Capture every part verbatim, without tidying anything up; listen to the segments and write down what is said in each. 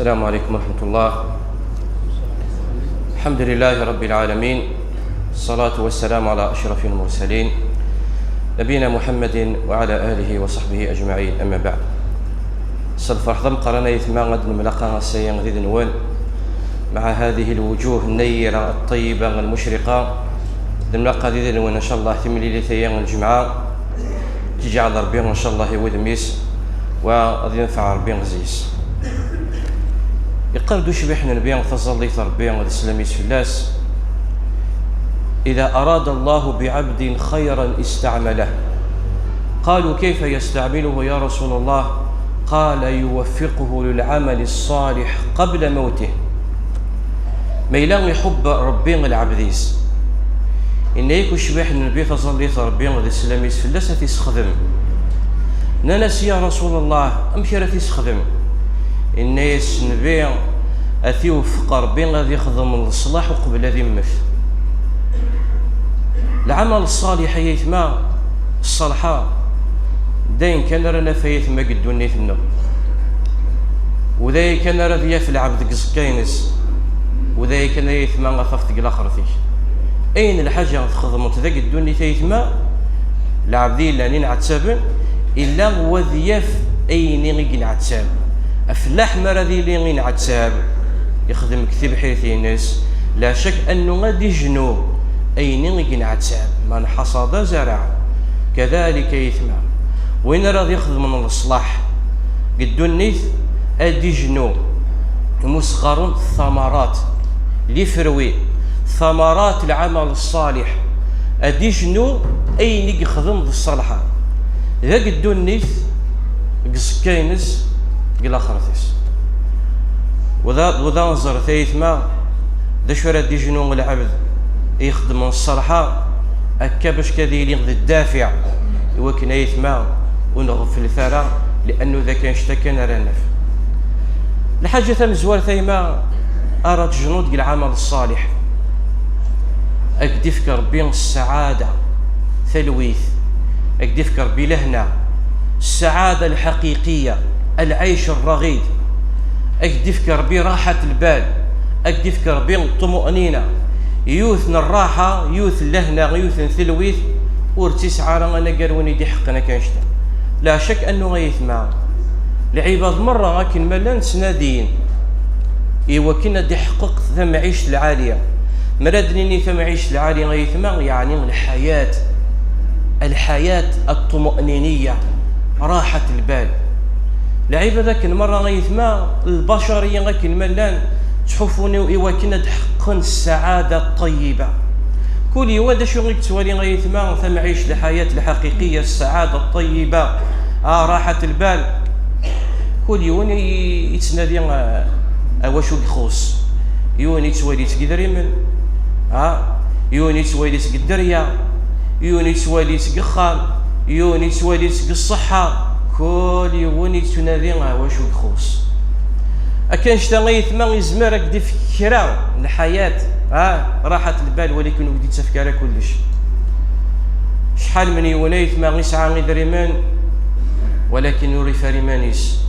السلام عليكم ورحمة الله. الحمد لله رب العالمين، الصلاة والسلام على أشرف المرسلين، نبينا محمد وعلى آله وصحبه أجمعين، أما بعد. S lferḥ d ameqqran ay aytma ad nemlaqa ass-a yid-nwen مع هذه الوجوه النيرة الطيبة المشرقة. Ad nemlaqa yid-nwen إن شاء الله timlilit-agi n lǧemɛa. Ad tt-iǧɛel Ṛebbi إن شاء الله i wudem-is, wa ad yenfeɛ Ṛebbi zzis. Yeqqar-d ucbiḥ n Nnbi, taẓallit n Ṛebbi d sslam-is fell-as: إذا أراد الله بعبد خيرا استعمله. قالوا: كيف يستعمله يا رسول الله؟ قال: يوفقه للعمل الصالح قبل موته. Ma yella iḥubb Ṛebbi lɛebd-is, yenna-yak ucbiḥ n Nnbi, taẓallit n Ṛebbi d sslam-is fell-as, ad t-issexdem. Nnan-as: يا رسول الله, amek ara t-issexdem? Yenna-yas Nnbi: ad t-iweffeq Ṛebbi ad ixdem leṣlaḥ uqbel ad immet. Lɛamal ṣṣaliḥ ay aytma, ṣṣalḥa, d ayen kan ara naf ay aytma deg ddunit-nneɣ. U d aya kan ara d-yaf lɛebd deg uẓekka-ines. U d aya kan ay aytma ara tafeḍ deg laxert-ik. Ayen lḥaǧa txedmeḍ deg ddunit ay aytma, lɛebd yellan inɛettaben, illa wa ad yaf ayen i yenɛettab. Afellaḥ mi ara d-yili inɛettab, ixdem deg tibḥirt-ines, la cak annu ad d-ijnu ayen i yenɛettab. من حصد زرع. كذلك ay aytma, win ara d-ixedmen leṣlaḥ deg ddunit, ad d-ijnu imusɣaren, ثمرات, les fruits, ثمرات العمل الصالح, ad d-ijnu ayen i yexdem d ṣṣalḥa deg ddunit, deg uẓekka-ines, deg laxert-is. U da, u da ẓret ay aytma, d acu ara d-ijnu lɛebd i ixeddmen ṣṣalḥa, akka bac ad yili d ddafiɛ i wakken ay aytma ur nɣefflet ara, liannu d akken annect-a kan ara naf. Lḥaǧa tamezwart ay aytma ara tejnuḍ deg lɛamal ṣṣaliḥ, ad k-d-ifk Ṛebbi ssaɛada, talwit, ad k-d-ifk Ṛebbi lehna, ssaɛada lḥaqiqiya, lɛic ṛṛaɣid, ad k-d-ifk Ṛebbi raḥat lbal, ad k-d-ifk Ṛebbi ṭṭmu'nina, yiwet n ṛṛaḥa, yiwet n lehna, yiwet n telwit, ur tt-isɛa ara anagar win i d-iḥeqqen akka annect-a. La cak annu ay aytma, lɛibad merra akken ma llan ttnadin i wakken ad d-iḥeqqeq tamɛict lɛali. Mi ara d-nini tamɛict lɛali ay aytma, yeɛni lḥayat, lḥayat ṭṭmu'niniya, raḥat lbal. Lɛibad akken merra ay aytma, lbacariya akken ma llan, ttḥuffun i, i wakken ad ḥeqqen ssaɛada ṭṭayyiba. Kul yiwen d acu i yettwali ay aytma, tamɛict, lḥayat lḥaqiqiya, ssaɛada ṭṭayyiba, ah, raḥat lbal. Kul yiwen i, yettnadi, ah, awacu i ixuṣ. Yiwen yettwali-tt deg idrimen, ah, yiwen yettwali-tt deg dderya, yiwen yettwali-tt deg uxxam, yiwen yettwali-tt deg ṣṣeḥḥa. Kul yiwen yettnadi awacu i ixuṣ. Akka annect-a ay aytma, yezmer ad k-d-ifk kra n lḥayat, ah, raḥat lbal, walakin ur k-d-ittafk ara kullec. Acḥal min yiwen ay aytma yesɛa idrimen, walakin ur yif ara iman-is.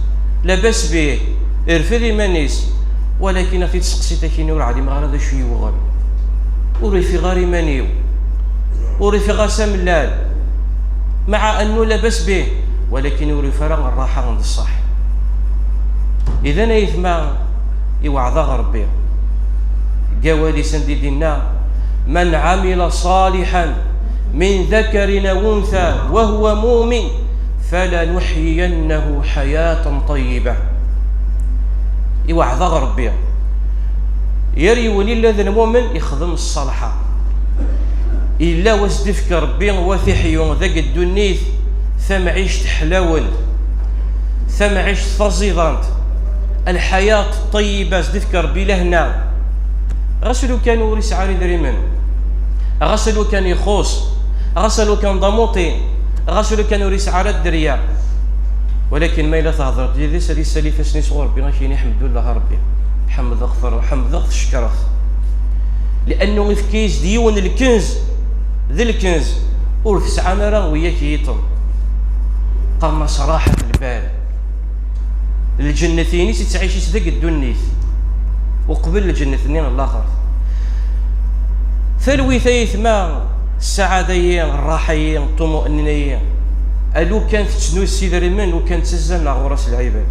Labas bih, irfed iman-is, walakin ad t-id-seqsiḍ akkin ur ɛlimeɣ ara d acu yewɣen. Ur ifiɣ ara iman-iw, ur ifiɣ ara s amellal, maɛa annu labas bih, walakin ur yif ara ṛṛaḥa d ṣṣeḥ. Idan ay aytma, iweɛḍ-aɣ Ṛebbi deg awal-is anda i d-inna: من عمل صالحا من ذكر أو أنثى وهو مؤمن فلنحيينه حياة طيبة. Iweɛḍ-aɣ Ṛebbi, yir yiwen illa d lmumen ixdem ṣṣalḥa, illa wa s-d-ifk Ṛebbi wa t-iḥyu deg ddunit tamɛict ḥlawen, tamɛict taẓidant, lḥayat ṭṭayyiba, s-d-ifk Ṛebbi lehna. Ɣas lukan ur isɛi ara idrimen, ɣas lukan ixuṣ, ɣas lukan d amuṭi, ɣas lukan ur isɛi ara dderya, walakin ma yella thedreḍ yid-s, ad isali ifassen-is ɣur Ṛebbi, ad k-yini: ḥemdullah a Ṛebbi, ḥemdeɣ-t, ḥemdeɣ-t, cekkreɣ-t. Liannu ifka-yas-d yiwen lkenz, d lkenz ur t-sɛan ara wiyak yiṭen. Qqaren-as raḥat lbal. Lǧennet-ines yettɛic-itt deg ddunit, uqbel lǧennet-nni n laxert. Talwit ay aytma, ssaɛada-yi, rraḥa-yi, ṭumu'nina-yi, a lukan tettnus s idrimen, lukan ttazzalen ɣer ɣur-s lɛibad.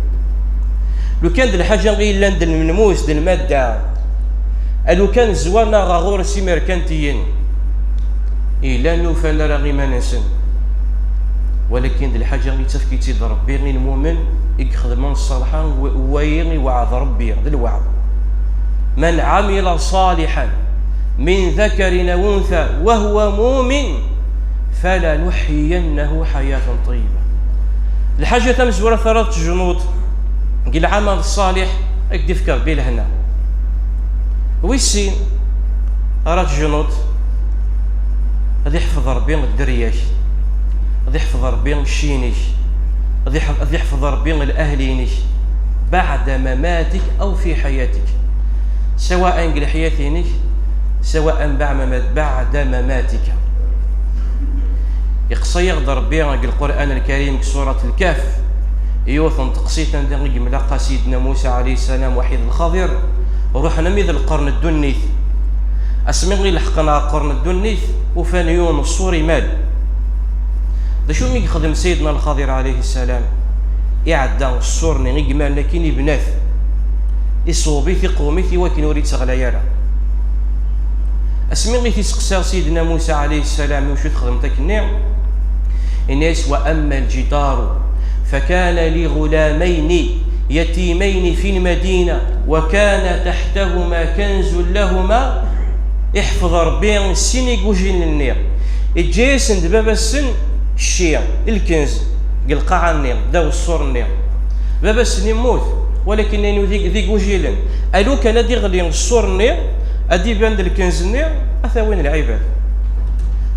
Lukan d lḥaǧa i yellan d lmenmus, d lmadda, a lukan zwaren ɣer ɣur-s imerkantiyen, yellan ur ufan ara iman-nsen. Walakin d lḥaǧa i yettefk-itt-id Rebbi i lmumen i ixedmen ṣṣalḥa, w-, wayi iweɛɛed Rebbi, d lweɛd. من عمل صالحا من ذكر أو أنثى وهو مؤمن فلنحيينه حياة طيبة. Lḥaǧa tamezwarut ara tejnuḍ deg lɛamal ṣṣaliḥ, ad k-d-ifk Rebbi lehna. Wis sin ara tejnuḍ, ad iḥfeḍ Rebbi dderya-k, ad iḥfeḍ Rebbi cci-inek, ad iḥ-, ad iḥfeḍ Rebbi lehli-inek, بعد مماتك أو في حياتك، سواء deg leḥyat-inek, سواء بعد ممات-، بعد مماتك. Iqsa-yaɣ-d Rebbi deg Lqur'an Lkarim, deg Surat Lkahf, yiwet n teqsiṭ anda i yemlaqa Sidna Musa ɛalayhi ssalam waḥid Lxadir, ruḥen armi d lqern n ddunit. Asmi i leḥqen ɣer lqern n ddunit, ufan yiwen n ṣṣur imal. D acu mi yexdem Sidna Lxadir ɛalayhi ssalam? Iɛedda ṣṣur-nni i imalen akkin, ibna-t, iṣewweb-it, iqwem-it i wakken ur itteɣlay ara. Asmi i t-iseqsa Sidna Musa ɛalayhi ssalam: "Iwacu txedmeḍ akkenni?" Inna-yas: "وأما الجدار فكان لغلامين يتيمين في المدينة وكان تحتهما كنز لهما." Iḥfeḍ Rebbi sin igujilen-nni, iǧǧa-yasen-d baba-sen cci, lkenz, deg lqaɛa-nni, ddaw ṣṣur-nni. Baba-sen immut, walakin ayen d, d igujilen. A lukan ad iɣli ṣṣur-nni, ad d-iban d lkenz-nni, ad t-awin lɛibad.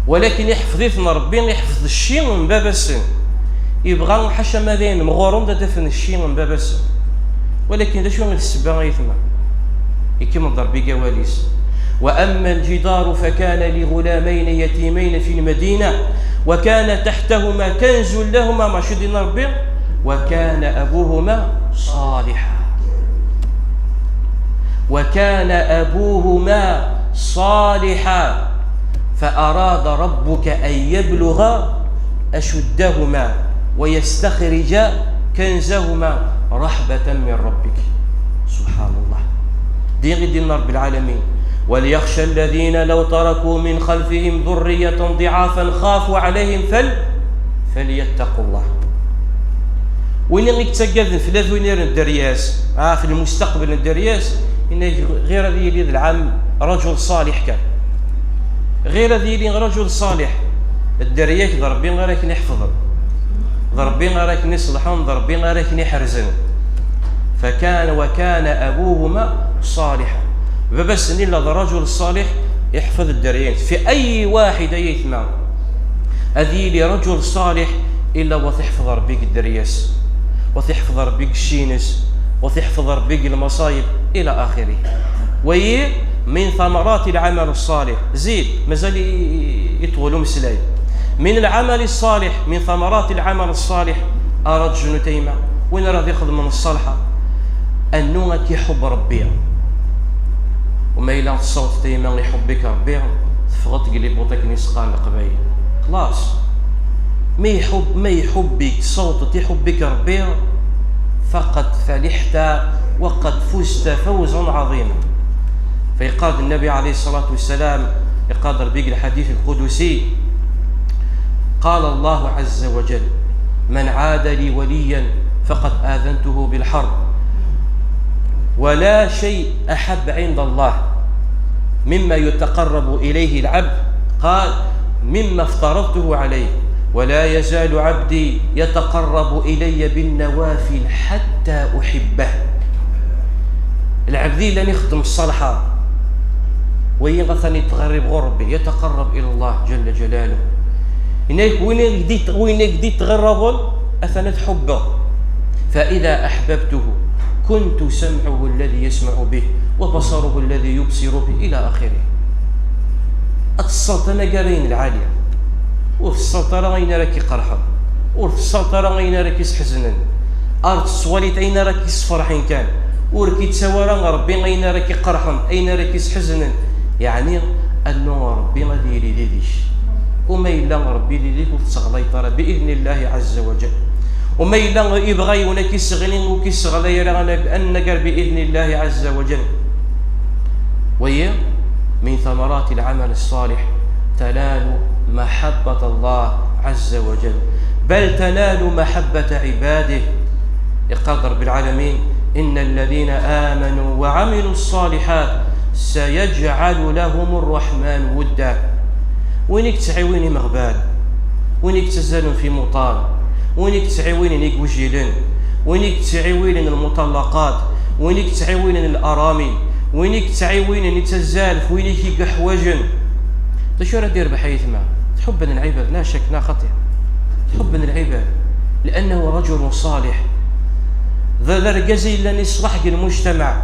Walakin iḥfeḍ-iten Rebbi, iḥfeḍ cci n baba-sen. Ibɣa ḥaca ma d ayen mɣuren ad d-afen cci n baba-sen. Walakin d acu i d ssebba, ay aytma? Ikemmel-d Rebbi deg wawal-is: "وأما الجدار فكان لغلامين يتيمين في المدينة وكان تحتهما كنز لهما." Mačči d-yenna Rebbi: "وكان أبوهما صالحا." "وكان أبوهما صالحا فأراد ربك أن يبلغا أشدهما ويستخرجا كنزهما رحمة من ربك." سبحان الله. Diɣ i d-yenna Rebbi lɛalamin: "وليخشى الذين لو تركوا من خلفهم ذرية ضعافا خافوا عليهم فل-، فليتقوا الله." Win i yettaggaden fell-as win iren dderya-s, ah, ɣef lmustaqbel n dderya-s, yenna-k: "Ɣir ad yili d lɛam rajul ṣaliḥ kan. Ɣir ad yili rajul ṣaliḥ." Dderya-k d Rebbi ara ken-iḥefḍen, d Rebbi ara ken-iṣelḥen, d Rebbi ara ken-iḥerzen. فكان وكان أبوهما صالحا. Baba-s-nni yella d rajul ṣaliḥ, iḥfeḍ dderya-ines. في أي واحد, ay aytma, ad yili rajul ṣaliḥ, illa wa t-iḥfeḍ Rebbi deg dderya-s, wa t-iḥfeḍ Rebbi deg cci-ines, wa t-iḥfeḍ Rebbi deg lmaṣayeb, إلى آخره. Wayi من ثمرات العمل الصالح. Zid, mazal i, i, iṭwel umeslay. من العمل الصالح، من ثمرات العمل الصالح. Ara d-jnut ayma, win ara d-ixedmen ṣṣalḥa, annu ad k-iḥubb Rebbi. U ma yella tessawḍeḍ ayma iḥubb-ik Rebbi, teffɣeḍ deg libuṭ akken i s-qqaren Leqbayel. Xlaṣ. Ma iḥubb, ma iḥubb-ik, tessawḍeḍ iḥubb-ik Rebbi, فقد فلحت وقد فزت فوزا عظيما. فيقال النبي عليه الصلاة والسلام، يقال Rebbi deg الحديث القدسي: قال الله عز وجل: "من عادى لي وليا فقد آذنته بالحرب". ولا شيء أحب عند الله مما يتقرب إليه العبد، قال: "مما افترضته عليه، ولا يزال عبدي يتقرب إلي بالنوافل حتى أحبه". Lɛebd yellan ixeddem ṣṣalḥa, wayi atan yettɣerrib ɣur Rebbi, يتقرب إلى الله جل جلاله. Yenna-yak, win i k-d-, win i k-d-yettɣerriben, atan ad t-ḥubbeḍ. "فإذا أحببته كنت سمعه الذي يسمع به وبصره الذي يبصر به" إلى آخره. Ad tesseḍ anagar ayen lɛali. Ur tesseḍ ara ayen ara k-iqerḥen. Ur tesseḍ ara ayen ara k-isḥeznen. Ar tettwaliḍ ayen ara k-yessefreḥen kan. Ur k-yettawi ara Ṛebbi ayen ara k-iqerḥen, ayen ara k-yesḥeznen. Yeɛni, annu Ṛebbi ad yili did-k. Uma yella Ṛebbi did-k, ur tettɣallayeḍ ara, bi idni Llahi ɛazza wa jall. Uma yella ibɣa yiwen ad k-isseɣli, ur k-isseɣlay ara, anagar bi idni Llahi ɛazza wa jall. Wayi, من ثمرات العمل الصالح تنال محبة الله عز وجل، بل تنال محبة عباده. Iqqar-d Ṛebbi lɛalamin: إن الذين آمنوا وعملوا الصالحات سيجعل لهم الرحمن ودا. Win i yettɛiwin imeɣban, win i yettazzalen f imuṭal, win i yettɛiwinen igujilen, win i yettɛiwinen lmuṭallaqat, win i yettɛiwinen larami, win i yettɛiwinen, yettazzal f win i k-iḥwajen. D acu ara d-irbeḥ, ay aytma? Tḥubben lɛibad, la shakk, neɣ xaṭi? Tḥubben lɛibad, لأنه رجل صالح. D, d argaz i yellan iṣleḥ deg lmujtamaɛ.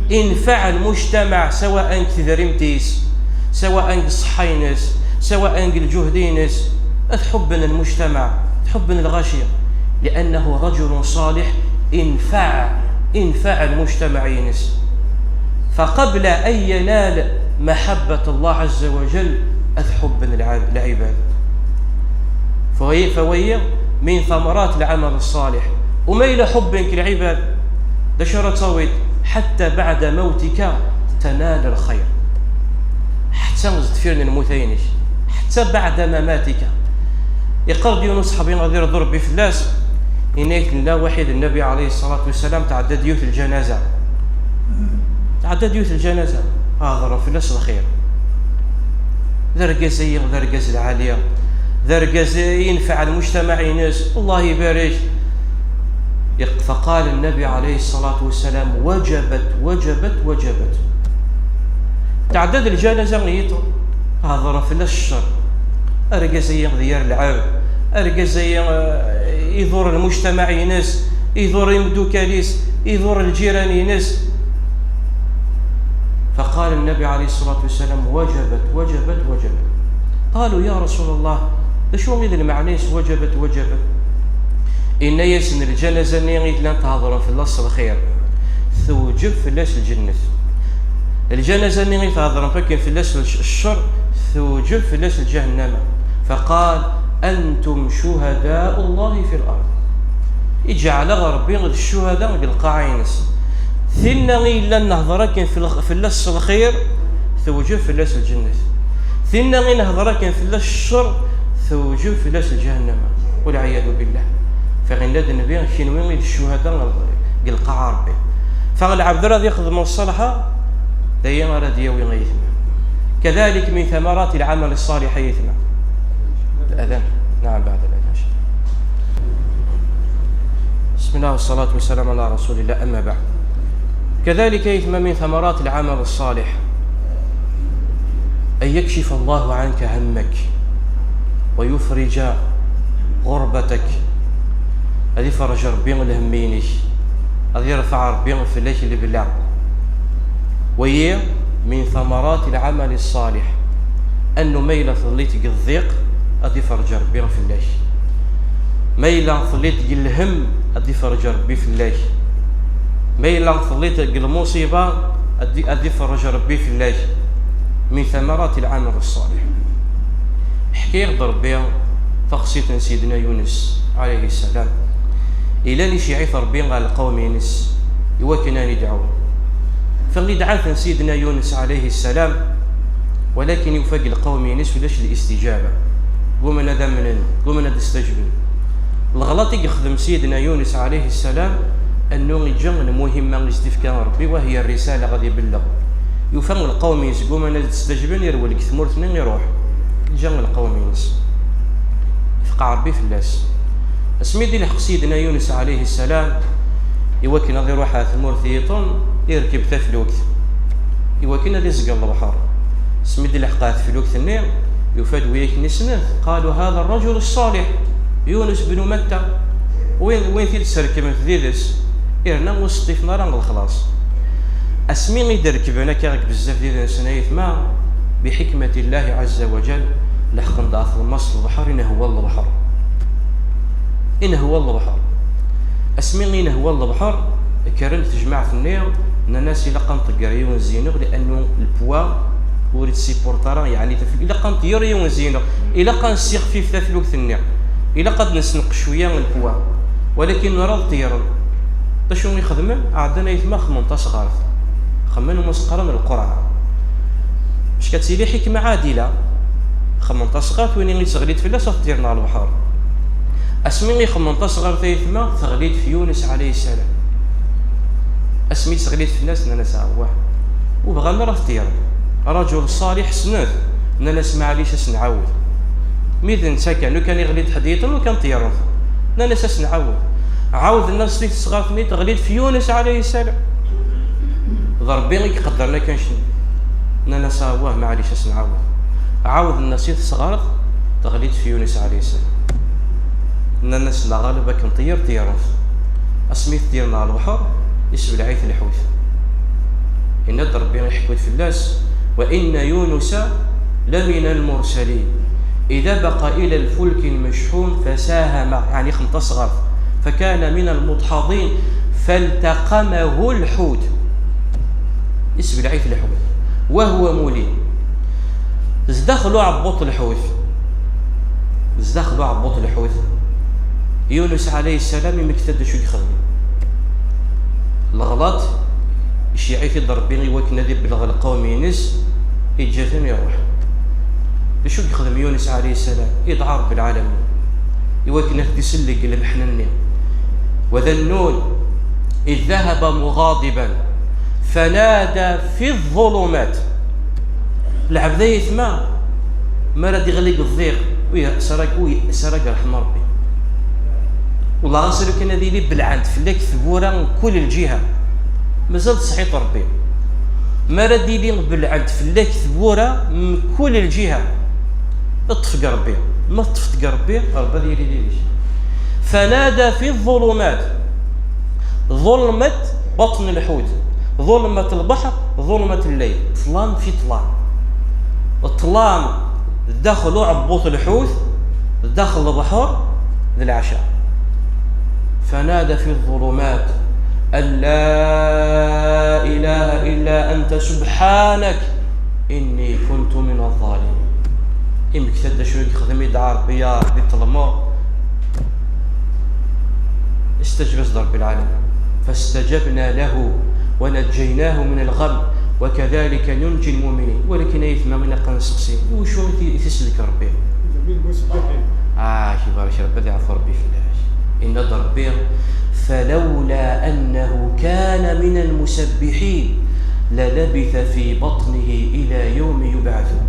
Infaɛ lmujtamaɛ, sawaء deg tedrimt-is, sawaء deg ṣṣeḥḥa-ines, sawaء deg lǧuhd-ines. Ad ḥubben lmujtamaɛ, ad ḥubben lɣaci. لأنه رجل صالح، infaɛ, infaɛ lmujtamaɛ-ines. فقبل أن ينال محبة الله عز وجل, ad ḥubben lɛib-, lɛibad. Fawayi, fawayi من ثمرات العمل الصالح. Uma yella ḥubben-k lɛibad, d acu ara tawiḍ? حتى بعد موتك تنال الخير. Ḥetta zedfir n lmut-inek, ḥetta بعد مماتك. Iqqar-d yiwen uṣeḥbi, ad irḍu Ṛebbi fell-as, yenna-ak-d, tella waḥid Nnabi ɛalayhi ṣṣalatu wassalam, tɛedda-d yiwet ljanaza. Tɛedda-d yiwet ljanaza, hedṛen fell-as lxir. D argaz-agi, d argaz lɛali, d argaz yenfeɛ lmujtamaɛ-ines, Allah ibarek. Iq-, فقال النبي عليه الصلاة والسلام: وجبت، وجبت، وجبت. Tɛedda-d ljanaza n yiṭ, hedṛen fell-as ccer. Argaz-agi d yir lɛeb, argaz-agi, eh, iḍur lmujtamaɛ-ines, iḍur imeddukal-is, iḍur lǧiran-ines. فقال النبي عليه الصلاة والسلام: وجبت، وجبت، وجبت. قالوا: يا رسول الله، d acu i d lmeɛna-is وجبت، وجبت؟ Inna-yasen: Lǧanaza-nni i llant hedṛen fell-as lxir, tewǧeb fell-as lǧennet. Lǧanaza-nni i theddṛem akken fell-as lc-, ccer, tewǧeb fell-as lǧahennama. فقال: أنتم شهداء الله في الأرض. Iǧeɛl-aɣ Ṛebbi d ccuhada deg lqaɛa-ines. Tinna i yellan nehḍer akken fell-, fell-as s lxir, tewǧeb fell-as lǧennet. Tinna i nehḍer akken fell-as ccer, tewǧeb fell-as lǧahennama. Walɛiyadu billah. Fa yenna-d Nnbi: Kenwi i d ccuhada deg lqaɛa Ṛebbi. Fa lɛebd ara d-ixedmen ṣṣalḥa, d aya ara d-yawi, ay aytma. كذلك من ثمرات العمل الصالح, ay aytma. الأذان. نعم، بعد الأذان. بسم الله والصلاة والسلام على رسول الله، أما بعد. كذلك, ay aytma, من ثمرات العمل الصالح أن يكشف الله عنك همك ويفرج غربتك. Ad ifreǧ Ṛebbi lhemm-inek, ad irfeɛ Ṛebbi fell-ak lebla. Wayi من ثمرات العمل الصالح. Annu ma yella telliḍ deg ḍḍiq, ad ifreǧ Ṛebbi fell-ak. Ma yella telliḍ deg lhemm, ad ifreǧ Ṛebbi fell-ak. Ma yella telliḍ deg lmuṣiba, ad, ad ifreǧ Ṛebbi fell-ak. من ثمرات العمل الصالح. Ḥkiɣ-d Ṛebbi taqsiṭ n Sidna Yunes ɛalayhi ssalam. Ilan iceyyeɛ-it Ṛebbi ɣer lqawm-ines i wakken ad idɛu. Fa idɛa-ten Sidna Yunes ɛalayhi ssalam, walakin yufa deg lqawm-ines ulac listijaba. Gguman ad amnen, gguman ad d-stajben. Leɣlaṭ i yexdem Sidna Yunes ɛalayhi ssalam, annu iǧǧa lmuhimma i s-d-ifka Ṛebbi, wa hiya rrisala, ad ibelleɣ. Yufa lqawm-ines gguman ad d-stajben, irwel deg tmurt-nni, iṛuḥ. Iǧǧa lqawm-ines. Ifeq Ṛebbi fell-as. Asmi d-ilḥeq Sidna Yunes ɛalayhi ssalam, i wakken ad iṛuḥ ar tmurt n yiṭṭen, irkeb taflukt i wakken ad iẓẓeg lebḥer. Asmi d-ilḥeq ar teflukt-nni, yufa-d wiyaken issnen-t, قالوا: هذا الرجل الصالح يونس بن متى. Win, win t-id-srekben did-s, irna ur s-ṭṭifen ara lexlaṣ. Asmi i d-rekben akka deg bezzaf did-nsen, ay aytma, بحكمة الله عز وجل, leḥqen-d ɣer tlemmast n lebḥer, inehwa lebḥer. Inehwa lebḥer. Asmi i nehwa lebḥer, kkren tejmaɛt-nni, nnan-as ilaq ad nṭegger yiwen zineɣ, liannu lpwa ur ittsipurṭ ara, yeɛni taf-, ilaq ad nṭeyyer yiwen zineɣ, ilaq ad nessixfif taflukt-nni, ilaq ad nessenqes cwiya lpwa. Walakin ur ṭeyyren. D acu i xedmen? Ɛeddan ayetma xedmen tasɣart. Xemmen umi s-qqaren lqerɛa. Mačči ad tili ḥikma ɛadila. Xemmen tasɣart, win i teɣli-d fell-as ad t-ṭeyyren ɣer lebḥer. Asmi i xemmen tasɣart ayetma, teɣli-d f Yunes ɛalayhi ssalam. Asmi i teɣli-d fell-as, nnan-as awah. Ur bɣan ara ad t-ṭeyyren. Rajul ṣaliḥ ssnen-t, nnan-as maɛlic ad s-nɛawed. Mi d netta kan, lukan iɣli-d ḥedd yiṭen, lukan ṭeyyren-t. Nnan-as ad s-nɛawed. Ɛawden-as i tesɣart-nni, teɣli-d f Yunes ɛalayhi ssalam. D Ṛebbi i iqeddren akka anect-nni. Nnan-as awah, maɛlic ad s-nɛawed. Ɛawden-as i tesɣart, teɣli-d f Yunes ɛalayhi ssalam. Nnan-as la ɣaleb akken ṭeyyer, ṭeyyren-t. Asmi t-ṭeyyren ɣer lebḥer, isbleɛ-it lḥut. Yenna-d Ṛebbi iḥekku-d fell-as, وإن يونس لمن المرسلين إذ أبق إلى الفلك المشحون فساهم, yeɛni xemmen tasɣart, فكان من المدحضين فالتقمه الحوت. Isbleɛ-it lḥut وهو مليم. Zdaxel uɛebbuṭ lḥut. Zdaxel uɛebbuṭ lḥut. Yunus ɛalayhi ssalam imekta-d d acu i yexdem. Leɣlaṭ, iceyyeɛ-it-id Ṛebbi i wakken ad ibelleɣ lqawm-ines, iǧǧa-ten iṛuḥ. D acu i yexdem Yunus ɛalayhi ssalam? Idɛa Ṛebbi lɛalamin i wakken ad t-isellek deg lemḥna-nni. وذا النون إذ ذهب مغاضبا فنادى في الظلمات. Lɛebd ay ayetma, mi ara d-iɣli deg ḍḍiq, ur yeɛṣer ara, ur yeɛṣer ara deg ṛṛeḥma n Ṛebbi. Wellah ɣas lukan ad yili belɛent fell-ak tewwura n kul lǧiha, mazal tṣeḥḥiḍ Ṛebbi. Mi ara d-yili belɛent fell-ak tewwura n kul lǧiha, ṭṭef deg Ṛebbi. Ma teṭṭfeḍ deg Ṛebbi, Ṛebbi ad yili yid-k. فنادى في الظلمات. ظلمة بطن الحوت، ظلمة البحر، ظلمة الليل. Ṭṭlam fi ṭṭlam. Ṭṭlam daxel uɛebbuṭ lḥut, daxel lebḥer, d leɛca. فنادى في الظلمات أن لا إله إلا أنت سبحانك إني كنت من الظالمين. Imekta-d d acu i yexdem, idɛa Ṛebbi, ya Ṛebbi, ṭelmeɣ. Istajeb-as-d Ṛebbi lɛalamin. فاستجبنا له ونجيناه من الغم وكذلك ننجي المؤمنين. Walakin ay ayetma, ilaq ad nseqsi, iwacu i t-, i t-isellek Ṛebbi? Ah, kibarek Ṛebbi, ad iɛfu Ṛebbi fell-ak. Yenna-d Ṛebbi, فلولا أنه كان من المسبحين للبث في بطنه إلى يوم يبعثون.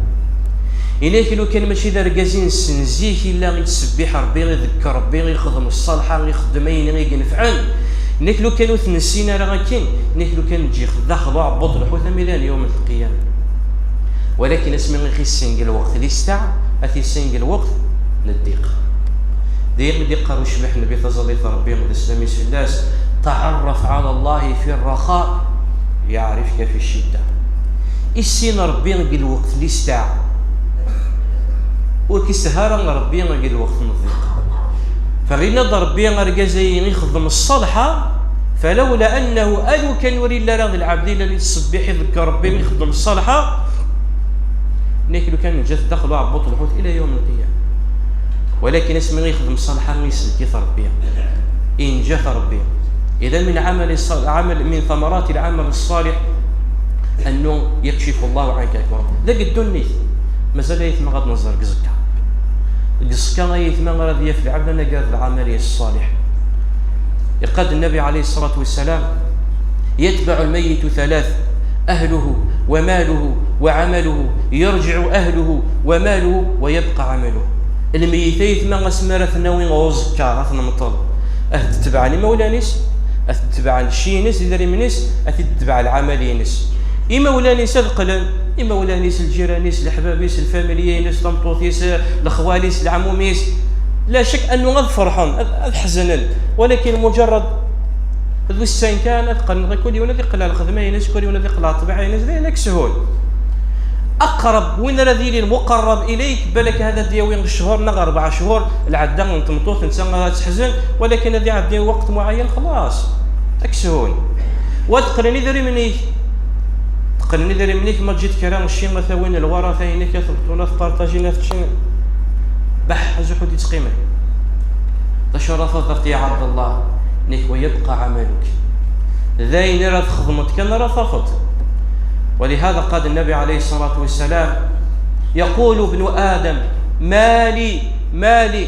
Ini-ak lukan mačči d argaz i nessen zik yella ittṣebbiḥ Ṛebbi, iḍekker Ṛebbi, ixdem ṣṣalḥa, ixeddem ayen i inefɛen. Ini-ak lukan ur t-nessin ara akken, ini-ak lukan ǧǧiɣ daxel uɛebbuṭ lḥut amida n yawm lqiyama. Walakin asmi i ɣ-issin deg lweqt listeɛ, ad t-issin deg lweqt n ddiq. Daymi d-iqqar ucbiḥ Nnbi, taẓallit n Ṛebbi d sslam-is fell-as, تعرف على الله في الرخاء يعرفك في الشدة. Issin Ṛebbi deg lweqt listeɛ, ur k-isehha ara Ṛebbi deg lweqt n ddiq. Fa yenna-d Ṛebbi, argaz-ayi ixeddem ṣṣalḥa, فلولا أنه, a lukan ur yelli ara d lɛebd yellan ittṣebbiḥ, iḍekker Ṛebbi, ixeddem ṣṣalḥa, ini-ak lukan neǧǧa-t daxel uɛebbuṭ lḥut ila yawm lqiyama. Walakin asmi i yexdem ṣṣalḥa, isellek-it Ṛebbi, inǧa-t Ṛebbi. إذا من عمل الص-, عمل، من ثمرات العمل الصالح أنه يكشف الله عنك الكرب. Deg ddunit, mazal ay ayetma ad nẓer deg uẓekka. Deg uẓekka ay ayetma ara d-yaf lɛebd anagar d lɛamal-is ṣṣaliḥ. Iqad Nnabi ɛalayhi ṣṣalatu wassalam, يتبع الميت ثلاث، أهله وماله وعمله، يرجع أهله وماله ويبقى عمله. Lmeyyit ay ayetma asmi ara t-nawi ɣer uẓekka, ad t-nemṭel, ad t-tebɛen imawlan-is, ad t-tebɛen cci-ines, idrimen-is, ad t-tebɛ lɛamal-ines. Imawlan-is ad qqlen, imawlan-is, lǧiran-is, leḥbab-is, lfamilya-ines, tameṭṭut-is, lexwal-is, leɛmum-is. La cak annu ad ferḥen, ad, ad ḥeznen, walakin mujarrad d ussan kan ad qqlen, kul yiwen ad iqqel ɣer lxedma-ines, kul yiwen ad iqqel ɣer ṭṭbiɛa-ines, d ayen akk sehhul. أقرب، وين راه يلي المقرب إليك، بالك هذا دياوي الشهور نغ أربع شهور العدة من تمطوط، أنت راه تحزن، ولكن هذه عندي وقت معين، خلاص، أكسهون. وتقلني ذري منيك، تقلني ذري منيك، ما جيت كرا شي مثلا الورثة هنا كثبتونا في بارطاجينا في تشين. بح، أزوحو دي تقيمة. تشرفت يا عبد الله، نيك ويبقى عملك. ذين راه خدمت كان راه فقط. ولهذا قال النبي عليه الصلاة والسلام، يقول ابن آدم: "ما لي، ما لي".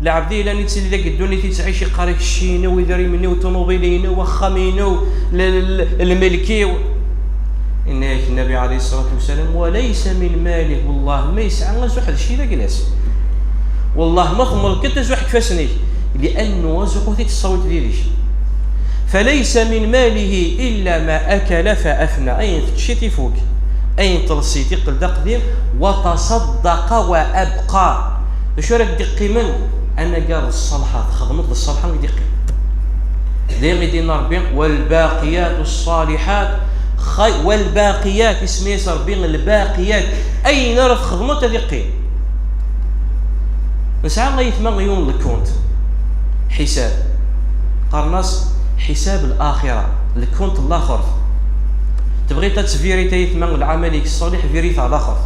العبد إلا نتسلي ذاك الدنيا تتعيش يقارك الشينة ويدري مني وطوموبيلينة وخامينة الملكي. إنك النبي عليه الصلاة والسلام: "وليس من ماله". والله ما يسعى غير واحد الشيء ذاك الناس. والله ما ثمر كنت زوح كفاسني، لأنه وزقوتي تصوت ديريش. "فليس من ماله إلا ما أكل فأفنى". أين تشيتي فوق، أين تلصيتي قل دا قديم، "وتصدق وأبقى". شو راك دقي من؟ أنا قال الصالحات، خدمت الصالحة ودقي. دايما يدينا ربي: "والباقيات الصالحات خير". والباقيات، اسمي ربي الباقيات. أين راه خدمت هذه قيم؟ نسعى غيثما يوم الكونت، حساب، قرناس، حساب الآخرة، الكونت الآخر. تبغي تتفيري تيثما العمل الصالح، فيريت على الآخر.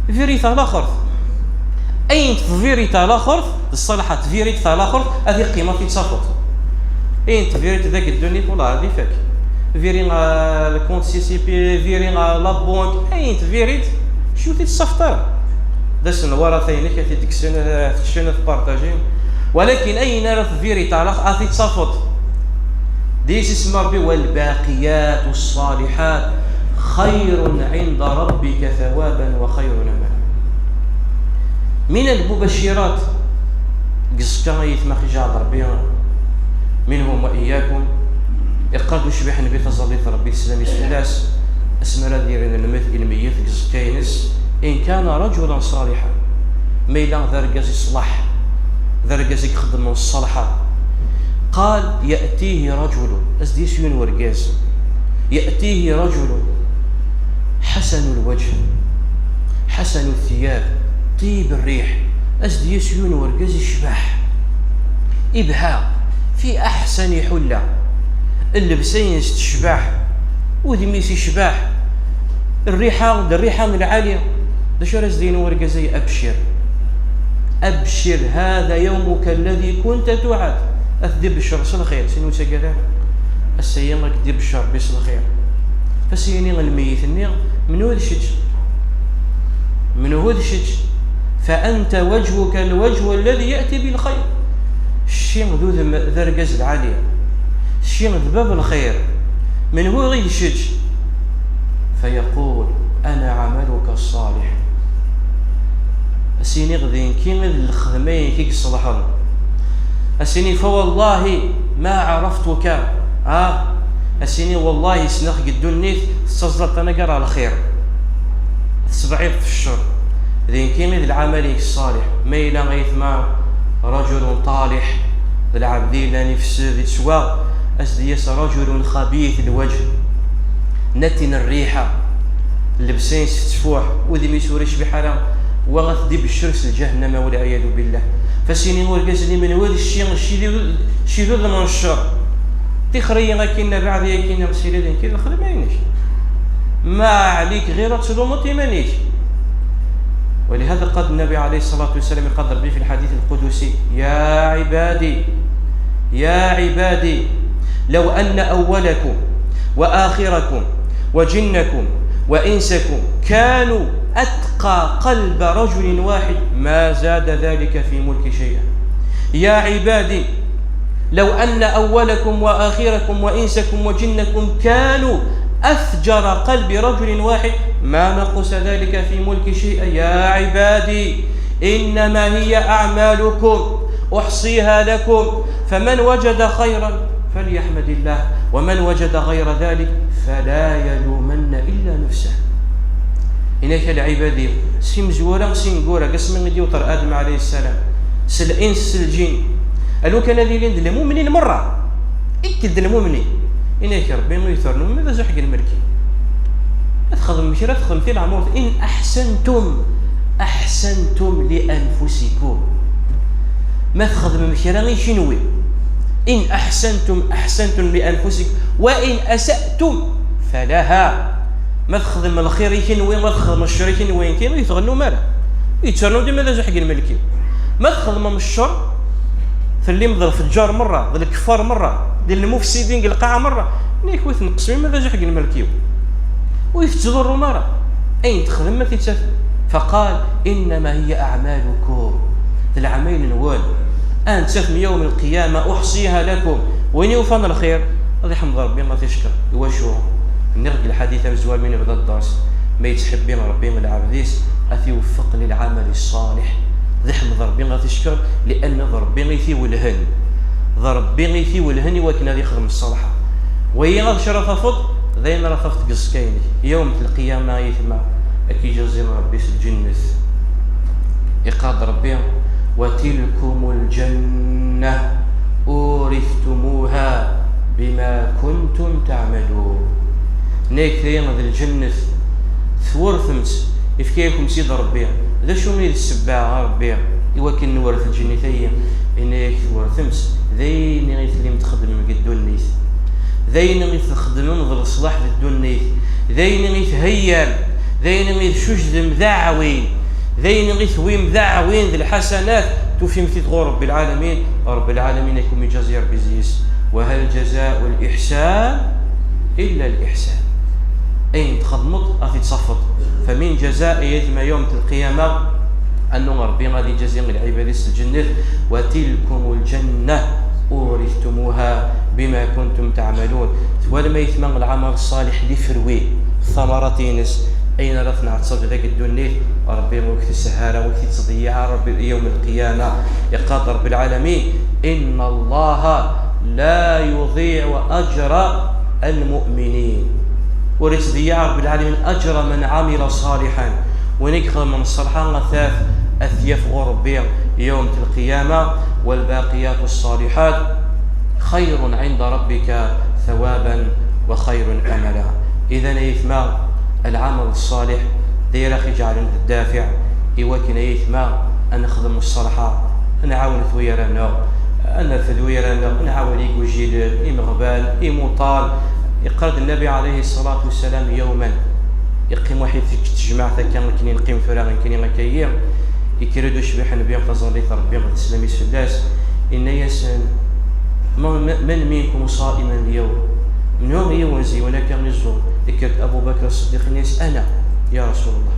فيريت على الآخر. أين تفيريت على الآخر، الصالحة تفيريت على الآخر، هذه قيمة في تصفط. أين تفيريت ذاك الدنيا ولا هذه فاك. فيري، آه، الكونت سي سي بي، فيري، آه، لابونك، أين تفيريت، شو تتصفطر. داس الورثة هنا كتدكسن، آه، تكشن في بارطاجي. ولكن أين راه فيريت على آثي تصفط. ديس اسم ربي: "والباقيات الصالحات خير عند ربك ثوابا وخير أملا". من المبشرات، قزكا يتمخجع ربي منهم وإياكم، يقال شبيح النبي تزليت ربي السلام يسلاس، اسمرا ديرين الميت، الميت قزكا ينس، إن كان رجلا صالحا، ما إلا ذا رجاز يصلح، ذا رجاز يخدم من الصالحة. قال: "يأتيه رجل"، أزديس يون ورجاز، "يأتيه رجل حسن الوجه، حسن الثياب، طيب الريح". أزديس يون ورجاز يشبح، إبهى، في أحسن حلة، اللبسين تشبح، وذميس يشبح، الريحة، الريحة من العالية. داش راه زدين ورجاز: "أبشر، أبشر، هذا يومك الذي كنت توعد". أثدي بشر سلخير، سينو تقدر. السيما قد بشر بس الخير. فسيني الميت النير، من هو ذشج؟ من هو ذشج؟ "فأنت وجهك الوجه الذي يأتي بالخير". الشين ذو ذم-، ذرقز العالية. الشين ذباب الخير. من هو غير يشج؟ فيقول: "أنا عملك الصالح". أسيني غدين كي الخدمين كي يصلحون. أسيني: "فوالله ما عرفتك". آه. أسيني: "والله سنخ قدونيت سزلت أنا قرا الخير". سبعين في الشر. ذين كيمي ذا العمل الصالح. ما إلا غيثما رجل طالح، ذا العبد إلا نفسه ذي تسوى، أسديس رجل خبيث الوجه، نتن الريحة، اللبسين ستفوح، وذي ميسوري شبيح على، وغث دي بالشرس الجهنم والعياذ بالله. فسيني ورقزني من وذ الشي، الشي ذي، الشي ذي من الشر. تخري لكن بعد يكين سيري كي الخدمة عينك. ما عليك غير تلومط إيمانيك. ولهذا قال النبي عليه الصلاة والسلام، قال ربي في الحديث القدسي: "يا عبادي، يا عبادي، لو أن أولكم وآخركم وجنكم وإنسكم كانوا أتقى قلب رجل واحد ما زاد ذلك في ملكي شيئا". يا عبادي، لو أن أولكم وآخركم وإنسكم وجنكم كانوا أفجر قلب رجل واحد ما نقص ذلك في ملكي شيئا. يا عبادي، إنما هي أعمالكم أحصيها لكم، فمن وجد خيرا فليحمد الله، ومن وجد غير ذلك فلا يلومن إلا نفسه. إنك العبادي، سيم زورا، سيم قورا، قسم من ديوتر آدم عليه السلام. سل الإنس، سل الجن. ألو كان ذي لين المؤمنين مرة. إكد المؤمنين. إنك ربي ما يثرنو، ماذا زحق الملكي؟ Txedmem kra, txedmem ti leɛmur. In aḥsantum, aḥsantum li anfusikum. Ma txedmem kra i kenwi, in aḥsantum aḥsantum li anfusikum, wa in asatum falaha. Ma txedmem lxir i kenwi, ma txedmem ccer i kenwi, kenwi ur tɣennum ara. Yetternum dima d azuḥ deg lmelk-iw. Ma txedmem ccer, tellim d lfeǧǧar merra, d lkeffar merra, d lmufsidin deg lqaɛa merra. Nek wi tneqsem ma d azuḥ deg lmelk-iw. Ur yi-tettḍurrem ara. Ayen txedmem ad t-id-tafem. Faqal, innama hiya aɛmalukum. D leɛmayel-nwen. Ad tent-tafem yawm lqiyama, uḥṣiha lakum. Win yufan lxir, ad iḥmed Rebbi, ad t-ickeṛ. Iwacu? Nniɣ deg lḥadit amezwaru mi nebda dders, ma yettḥibbi Rebbi lɛebd-is, ad t-iweffeq lilɛamal ṣṣaliḥ. D iḥmed Rebbi, ad t-ickeṛ, lianna d Rebbi i t-iwellhen. D Rebbi i t-iwellhen i wakken ad ixdem ṣṣalḥa. Wayi acu ara tafeḍ? D ayen ara tafeḍ deg uẓekka-inek. Yawm lqiyama, ay aytma, ad k-ijazi Rebbi s lǧennet. Iqal-d Rebbi: وتلكم الجنة أورثتموها بما كنتم تعملون. Nek tayi d lǧennet, twertem-tt, ifka-yakem-tt-id Rebbi. D acu i d ssebba, a Rebbi, i wakken nwerret lǧennet-ayi? Yenna-yak twertem-tt d ayen i tellim txeddmem deg ddunit, d ayen i txeddmem d leṣlaḥ di ddunit, d ayen i theyyam, d ayen i tcujdem d aɛwin, d ayen i tewwim d aɛwin d lḥasanat, tufim-t-id ɣur Rebbi lɛalamin. Rebbi lɛalamin ad kem-ijazi Rebbi zzi-s. وهل جزاء الإحسان إلا الإحسان. Ayen txedmeḍ ad t-id-tafeḍ. فمن جزاء, ay aytma, يوم القيامة, annu Rebbi ad ijazi lɛibad-is s lǧennet: وتلكم الجنة أورثتموها بما كنتم تعملون. Twalam, ay aytma, lɛamal ṣṣaliḥ d iferwi, ثمرات-ines, ayen ara tneɛtabeḍ deg ddunit, Rebbi ur k-t-isehha ara, ur k-t-ittḍeyyiɛ ara Rebbi yawm lqiyama. Iqal-d Rebbi lɛalamin: إن الله لا يضيع أجر المؤمنين. Ur ittḍeyyiɛ Rebbi lɛalamin أجر من عمل صالحا. Win i ixedmen ṣṣalḥa ad t-yaf, ad t-yaf ɣur Rebbi yawm lqiyama. والباقيات الصالحات خير عند ربك ثوابا وخير أملا. Idan, ay aytma, lɛamal ṣṣaliḥ d ayen ara ɣ-iǧeɛlen d ddafiɛ i wakken, ay aytma, ad nexdem ṣṣalḥa, ad nɛawen wi ara-nneɣ, ad nerfed wi ara-nneɣ, ad nɛawen igujilen, imeɣban, imuṭal. Iqal-d Nnabi ɛalayhi ṣṣalatu wassalam: يوما, iqqim waḥid deg tejmaɛt akka akken i neqqim tura nekkni akka-yi, yekker-d ucbiḥ Nnbi, taẓallit n Rebbi d sslam-is fell-as, inna-yasen: من, من منكم صائما اليوم؟ Menhu yiwen seg-wen akka i iẓur? Yekker-d Abu Bakr Ṣṣeddiq, inna-yas: أنا يا رسول الله.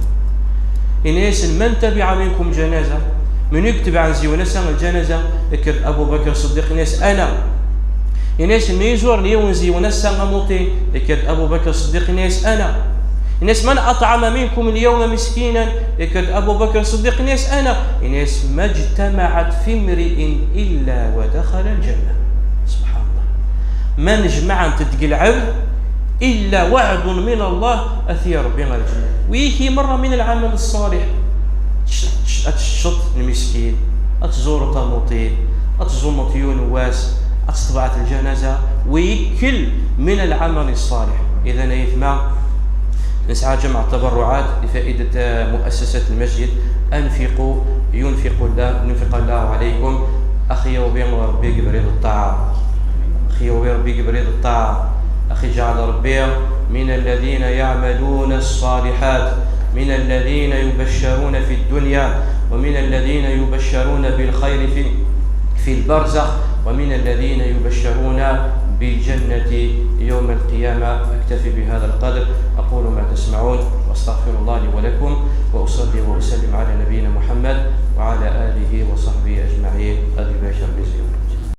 Inna-yasen: من تبع منكم جنازة؟ Menhu i itebɛen seg-wen ass-a lǧanaza? Yekker-d Abu Bakr Ṣṣeddiq, inna-yas: أنا. Inna-yas: Menhu i iẓuren yiwen seg-wen ass-a amuṭin? Yekker-d Abu Bakr Ṣṣeddiq, inna-yas: أنا. Inna-yas: من أطعم منكم اليوم مسكينا؟ Yekker-d Abu Bakr Ṣṣeddiq, inna-yas: أنا. Inna-yas: ما اجتمعت في امرئ إلا ودخل الجنة. سبحان الله. Ma nejmaɛent-d deg lɛebd, إلا وعد من الله, ad t-yerr Rebbi ɣer lǧenna. Wigi merra من العمل الصالح. Ad teččeḍ lmiskin, ad tzureḍ amuṭin, ad tẓumeḍ yiwen n wass, ad tetbeɛeḍ lǧanaza, wigi كل من العمل الصالح. Idan, ay aytma, nesɛa جمع التبرعات لفائدة مؤسسة المسجد. أنفقوا ينفق الله، ينفق الله عليكم. Ad ɣ-yawwi Rebbi deg ubrid n ṭṭaɛa. Ad ɣ-yawwi Rebbi deg ubrid n ṭṭaɛa. Ad ɣ-iǧɛel Rebbi من الذين يعملون الصالحات، من الذين يبشرون في الدنيا، ومن الذين يبشرون بالخير في، في البرزخ، ومن الذين يبشرون بالجنة يوم القيامة. أكتفي بهذا القدر، أقول ما تسمعون، وأستغفر الله لي ولكم، وأصلي وأسلم على نبينا محمد